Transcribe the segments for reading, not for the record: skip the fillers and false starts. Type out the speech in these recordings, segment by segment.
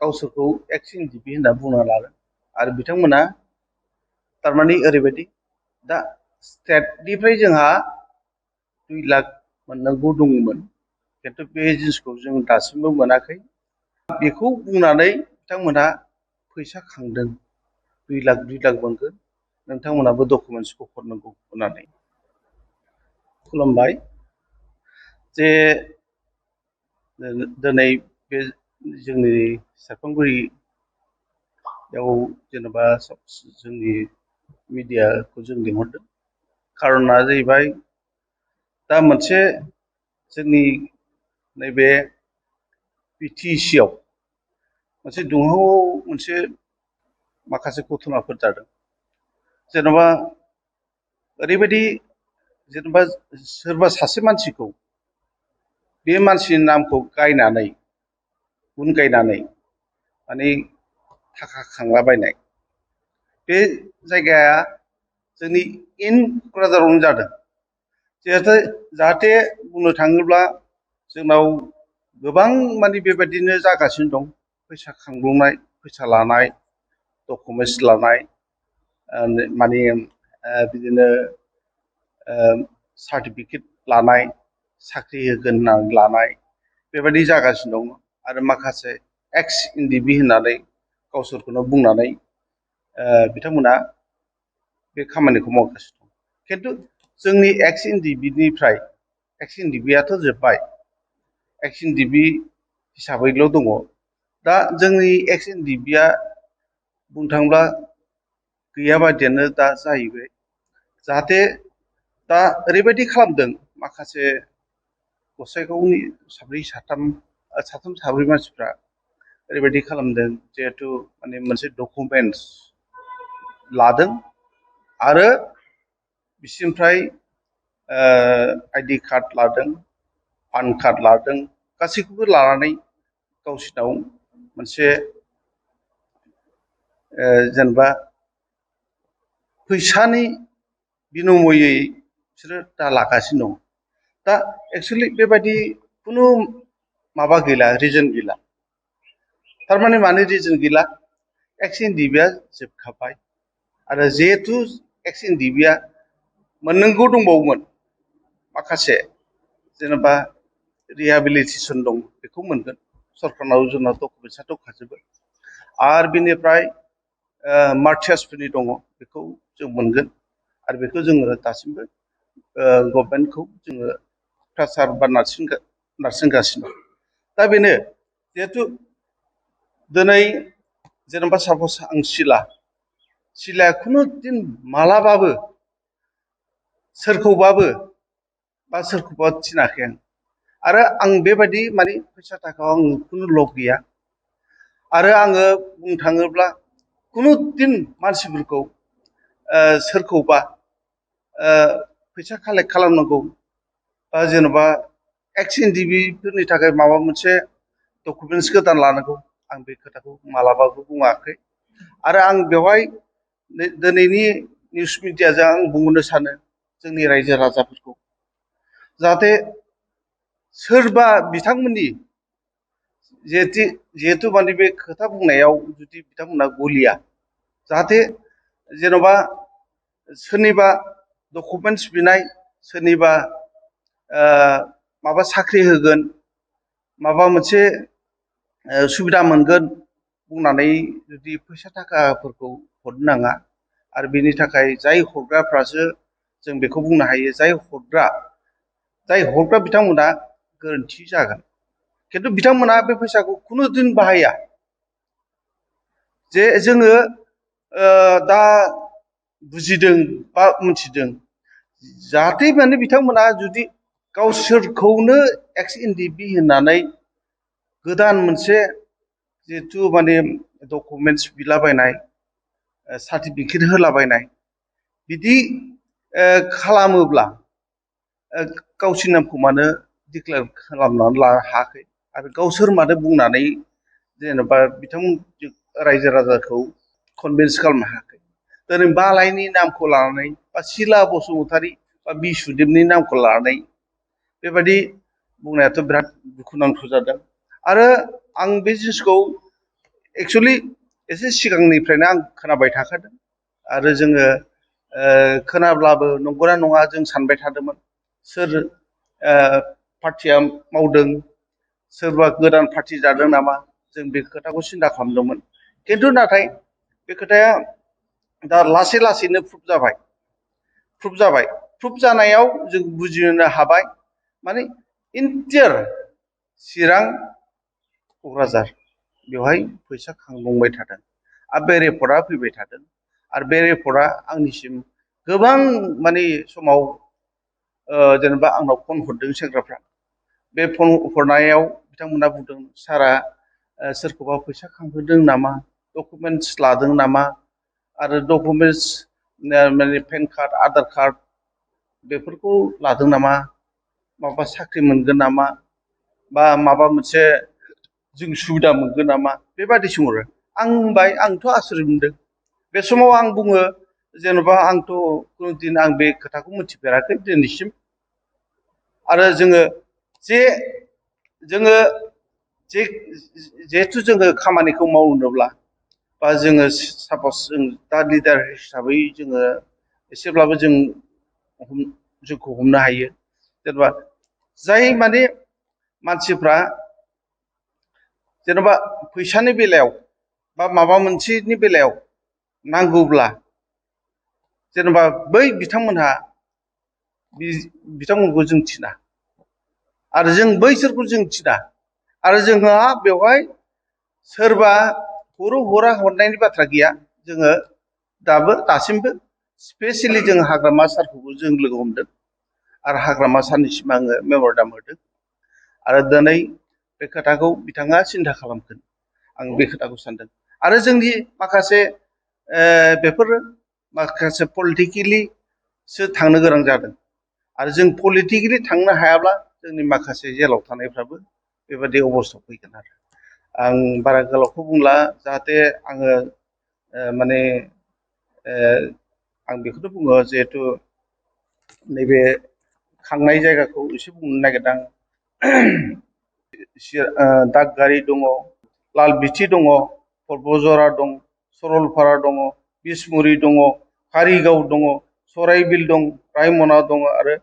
गावसोरखौ एक्स एनडिपि होनना बुंना लादों आरो बिथांमोना थारमाने ओरैबायदि दा स्टेटनिफ्राय जोंहा 2 लाख मोननांगौ दंमोन खिन्थु बे जिनिसखौ जों दासिमबो मोनाखै बेखौ बुंनानै बिथांमोनहा फैसा खांदों 2 लाख मोनगोन नोंथांमोनाबो डकुमेन्टसखौ हरनांगौ होननानै खुलुमबाय जे दिनै बे जोंनि सेरफांगुरियाव जेनेबा जोंनि मिडियाखौ जों लिंहरदों खारना जाहैबाय दा मोनसे जोंनि नैबे बिटिसिआव मोनसे दुंहाव मोनसे माखासे घटनाफोर जादों जेनेबा ओरैबायदि जेनेबा सोरबा सासे मानसिखौ बे मानसिनि नामखौ गायनानै गुन गायनानै माने थाखा खांलाबायनाय बे जायगाया जोंनि इन क'क्राझारावनो जादों जाहाथे बुंनो थाङोब्ला जोंनाव गोबां माने बेबायदिनो जागासिनो दं फैसा खांब्लंनाय फैसा लानाय डकुमेन्टस लानाय माने बिदिनो सार्टिफिकेट लानाय साख्रि होगोन होननानै लानाय बेबायदि जागासिनो दं आरो माखासे एक्स एनडिपि होननानै गावसोरखौनो बुंनानै बिथांमोना बे खामानिखौ मावगासिनो दं खिन्थु जोंनि एक्स एनडिपिनिफ्राय एक्स एनडिपिआथ' जोब्बाय एक्स एनडिपि हिसाबैल' दङ दा जोंनि एक्स एनडिपिआ बुंनो थाङोब्ला गैया बायदियानो दा जाहैबाय जाहाथे दा ओरैबायदि खालामदों माखासे गसाइगावनि साथाम साब्रै मानसिफ्रा ओरैबायदि खालामदों जिहेथु माने मोनसे डकुमेन्टस लादों आरो बिसिनिफ्राय आइडि कार्ड लादों पान कार्ड लादों गासैखौबो लानानै गावसिनाव मोनसे जेनेबा फैसानि बिनिमयै बिसोरो दा लागासिनो दं दा एक्सुवेलि बेबायदि खुनु माबा गैला रिजन गैला थारमाने मानो रिजन गैला एक्स एनडिपिआ जोबखाबाय आरो जिहेथु एक्स एनडिपिआ मोननांगौ दंबावोमोन माखासे जेनेबा रिहेबिलिटेसन दं बेखौ मोनगोन सरकारनाव जोंनाव डकुमेन्टसा दंखाजोबो आरो बिनिफ्राय मार्टियासफोरनि दङ बेखौ जों मोनगोन आरो बेखौ जोङो दासिमबो गभर्नमेन्टखौ जोङो प्रेसार बा नारसिनगासिनो दा बेनो जिहेथु दिनै जेनेबा सापस आं सिलाया खुनु दिन मालाबाबो सोरखौबाबो बा सोरखौबा थिनाखै आं आरो आं बेबायदि माने फैसा थाखायाव आं खुनु लब गैया आरो आङो बुंनो थाङोब्ला खुनु दिन मानसिफोरखौ सोरखौबा फैसा कालेक्ट खालामनांगौ बा जेन'बा एक्स एनडिपिफोरनि थाखाय माबा मोनसे डकुमेन्टस गोदान लानांगौ आं बे खोथाखौ मालाबाबो बुङाखै आरो आं बेवहाय दिनैनि निउस मिडियाजों आं बुंनो सानो जोंनि रायजो राजाफोरखौ जाहाथे सोरबा बिथांमोननि जिहेतु माने बे खोथा बुंनायाव जुदि बिथांमोना गलिया जाहाथे जेन'बा सोरनिबा डकुमेन्टस बिनाय सोरनिबा माबा साख्रि होगोन माबा मोनसे सुबिदा मोनगोन बुंनानै जुदि फैसा थाखाफोरखौ हरनो नाङा आरो बेनि थाखाय जाय हरग्राफ्रासो जों बेखौ बुंनो हायो जाय हरग्रा बिथांमोना गोरोन्थि जागोन खिन्थु बिथांमोना बे फैसाखौ खुनु दिन बाहाया जे जोङो दा बुजिदों बा मिथिदों जाहाथे माने बिथांमोना जुदि गावसोरखौनो एक्स एनडिपि होननानै गोदान मोनसे जिहेथु माने डकुमेन्टस बिलाबायनाय सार्टिफिकेट होलाबायनाय बिदि खालामोब्ला गावसोरनि नामखौ मानो डिक्लेयार खालामनानै लानो हायाखै आरो गावसोर मानो बुंनानै जेनेबा बिथांमोन रायजो राजाखौ कनभिन्स खालामनो हायाखै दिनै बालायनि नामखौ लानानै बा सिला बसुमतारी बा बिसुदेबनि नामखौ लानानै बेबायदि बुंनायाथ' बिराद दुखुनांथाव जादों आरो आं बे जिनिसखौ एक्सुवेलि एसे सिगांनिफ्रायनो आं खोनाबाय थाखादों आरो जोङो खोनाब्लाबो नंगौना नङा जों सानबाय थादोंमोन सोर पार्टिया मावदों सोरबा गोदान पार्टि जादों नामा जों बे खोथाखौ सिन्था खालामदोंमोन खिन्थु नाथाय बे खोथाया दा लासै लासैनो प्रुफ जानायाव जों बुजिनो हाबाय माने इन्टियार चिरां क'क्राझार बेवहाय फैसा खांबांबाय थादों आरो बे रिपर्टआ फैबाय थादों आरो बे रिपर्टआ आंनिसिम गोबां माने समाव जेनेबा आंनाव फन हरदों सेंग्राफ्रा बे फन हरनायाव बिथांमोना बुंदों सारा सोरखौबा फैसा खांहोदों नामा डकुमेन्टस लादों नामा आरो डकुमेन्टस माने पेन कार्ड आधार कार्ड बेफोरखौ लादों नामा माबा साख्रि मोनगोन नामा बा माबा मोनसे जों सुबिदा मोनगोन नामा बेबादि सोंहरो आं बुंबाय आंथ' आसरित मोनदों बे समाव आं बुङो जेन'बा आंथ' कुनुदिन आं बे खोथाखौ मिथिफेराखै दिनैसिम आरो जोङो जिहेथु जोङो खामानिखौ मावनोब्ला बा जोङो सापस जों दा लिडार हिसाबै जोङो एसेब्लाबो जोंखौ हमनो हायो जेनेबा जाय माने मानसिफ्रा जेनेबा फैसानि बेलायाव बा माबा मोनसेनि बेलायाव नांगौब्ला जेनेबा बै बिथांमोनखौ जों थिना आरो जों बैसोरखौ जों थिना आरो जोंहा बेवहाय सोरबा हरनायनि बाथ्रा गैया जोङो दासिमबो स्पेसियेलि जों हाग्रामा सारखौबो जों लोगो हमदों आरो हाग्रामा सारनिसिम आङो मेम'रेन्डाम होदों आरो दिनै बे खोथाखौ बिथाङा सिन्था खालामगोन आं बे खोथाखौ सानदों आरो जोंनि बेफोरो माखासे पलिटिकेलिसो थांनो गोनां जादों आरो जों पलिटिकेलि थांनो हायाब्ला जोंनि माखासे जेलाव थानायफ्राबो बेबादि अबस्थायाव फैगोन आरो आं बारा गोलावखौ बुंला जाहाथे आङो माने आं बेखौनो बुङो जिहेथु नैबे खांनाय जायगाखौ एसे बुंनो नागिरदों दागगारि दङ लालबिथि दङ पर्बजरा दं सरलपारा दङ बिसमुरि दङ कारिगाव दङ सराइबिल दं रायमना दङ आरो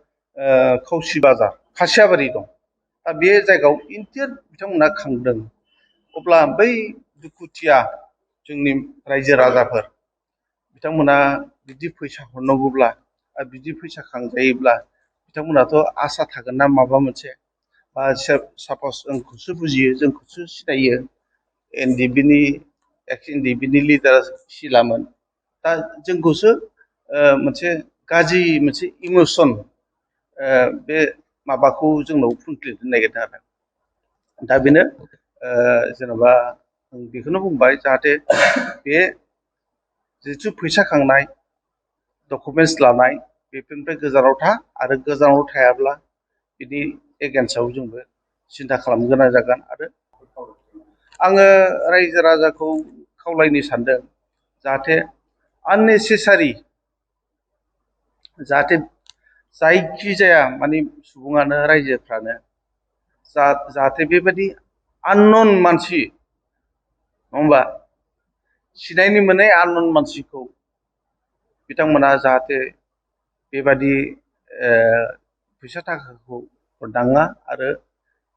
खौसि बाजार खासियाबारि दं दा बे जायगायाव इन्टियार बिथांमोना खांदों अब्ला बै दुखुथिया जोंनि रायजो राजाफोर बिथांमोना बिदि फैसा हरनांगौब्ला आरो बिदि फैसा खांजायोब्ला बिथांमोनाथ' आसा थागोन ना माबा मोनसे बा सापस जोंखौसो बुजियो जोंखौसो सिनायो एक्स एनडिपिनि लिडार सिलामोन दा जोंखौसो मोनसे गाज्रि मोनसे इमसन बे माबाखौ जोंनाव फुनख्लिनो नागिरदों आरो दा बेनो जेन'बा आं बेखौनो बुंबाय जाहाथे बे जिथु फैसा खांनाय डकुमेन्टस लानाय बेफोरनिफ्राय गोजानाव था आरो गोजानाव थायाब्ला बिनि एगेन्स्टआव जोंबो सिन्था खालामनो गोनां जागोन आरो आङो रायजो राजाखौ खावलायनो सानदों जाहाथे आननेसेसारि जाहाथे जायखिजाया माने सुबुङानो रायजोफ्रानो जाहाथे बेबायदि आननन मानसि नङा होमबा सिनायनो मोनै आननन मानसिखौ बिथांमोना जाहाथे बेबादि फैसा थाखाखौ हरनाङा आरो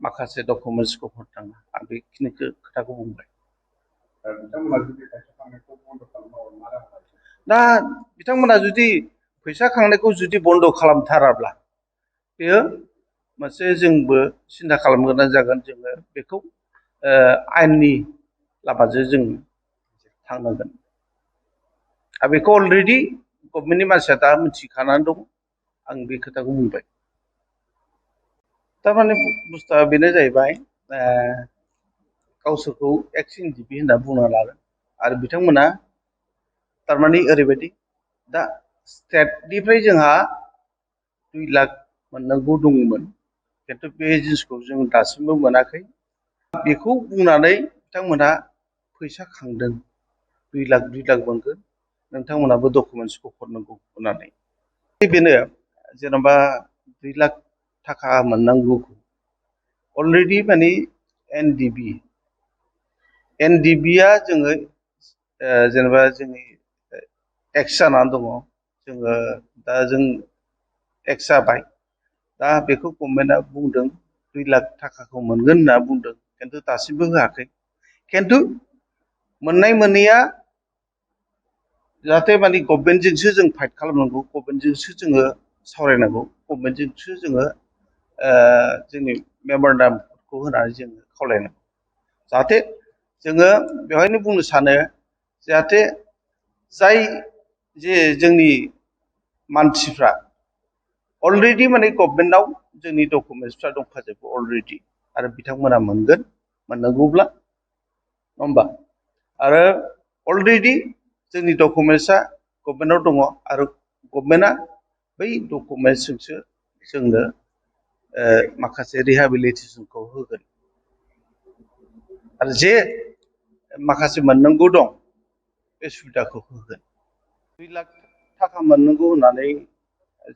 माखासे डकुमेन्टसखौ हरनाङा आं बेखिनिखौ खोथाखौ बुंबाय दा बिथांमोना जुदि फैसा खांनायखौ जुदि बन्द' खालामथाराब्ला बेयो मोनसे जोंबो सिन्था खालामनो गोनां जागोन जोङो बेखौ आयेननि लामाजों जों थांनांगोन आरो बेखौ अलरेडि गभर्नमेन्टनि मानसिया दा मिथिखानानै दं आं बे खोथाखौ बुंबाय थारमाने बुस्थुआ बेनो जाहैबाय गावसोरखौ एक्स एनडिपि होनना बुंना लागोन आरो बिथांमोना थारमाने ओरैबायदि दा स्टेटनिफ्राय जोंहा 2 लाख मोननांगौ दंमोन खिन्थु बे जिनिसखौ जों दासिमबो मोनाखै बेखौ बुंनानै बिथांमोनहा फैसा खांदों 2 लाख मोनगोन नोंथांमोनाबो डकुमेन्टसखौ हरनांगौ होननानै बेनो जेन'बा 2 लाख थाखा मोननांगौखौ अलरेडि माने एनडिबि एनडिबिआ जोङो जेनेबा जोंनि एक्स जानानै दङ जोङो दा जों एक्स जाबाय दा बेखौ गभर्नमेन्टआ बुंदों 2 लाख थाखाखौ मोनगोन होनना बुंदों खिन्थु दासिमबो होआखै खिन्थु मोननाय मोनैया जाहाथे माने गभर्नमेन्टजोंसो जों फाइट खालामनांगौ गभर्नमेन्टजोंसो जोङो सावरायनांगौ गभर्नमेन्टजोंसो जोङो जोंनि मेम'रेन्डामखौ होनानै जोङो खावलायनांगौ जाहाथे जोङो बेवहायनो बुंनो सानो जाहाथे जाय जे जोंनि मानसिफ्रा अलरेडि माने गभर्नमेन्टआव जोंनि डकुमेन्टसफ्रा दंखाजोबो अलरेडि आरो बिथांमोना मोनगोन मोननांगौब्ला नङा होमबा आरो अलरेडि जोंनि डकुमेन्टसआ गभर्नमेन्टआव दङ आरो गभर्नमेन्टआ बै डकुमेन्टसजोंसो जोंनो माखासे रिहेबिलिटेसनखौ होगोन आरो जे माखासे मोननांगौ दं बे सुबिदाखौ होगोन 2 लाख थाखा मोननांगौ होननानै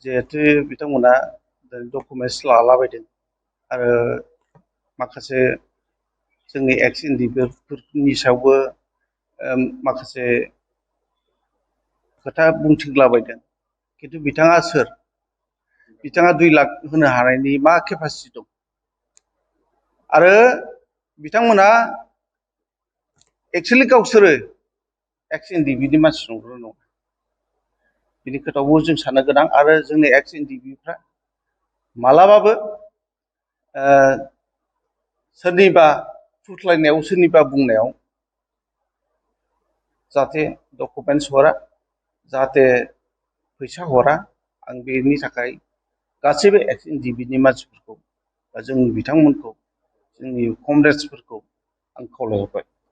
जिहेथु बिथांमोना डकुमेन्टस लालाबायदों आरो माखासे जोंनि एक्स एनडिबिफोरनि सायावबो माखासे खोथा बुंथिंलाबायदों खिन्थु बिथाङा सोर बिथाङा 2 लाख होनो हानायनि मा केपासिटि दं आरो बिथांमोना एक्सुवेलि गावसोरो एक्स एनडिबिनि मानसि नंगौना नङा बिनि खोथाखौबो जों साननो गोनां आरो जोंनि एक्स एनडिबिफ्रा मालाबाबो सोरनिबा थुख्लायनायाव सोरनिबा बुंनायाव जाहाथे डकुमेन्टस हरा जाहाथे फैसा हरा आं बेनि थाखाय गासैबो एक्स एनडिबिनि मानसिफोरखौ बा जोंनि बिथांमोनखौ जोंनि कमरेड्सफोरखौ आं खावलायहरबाय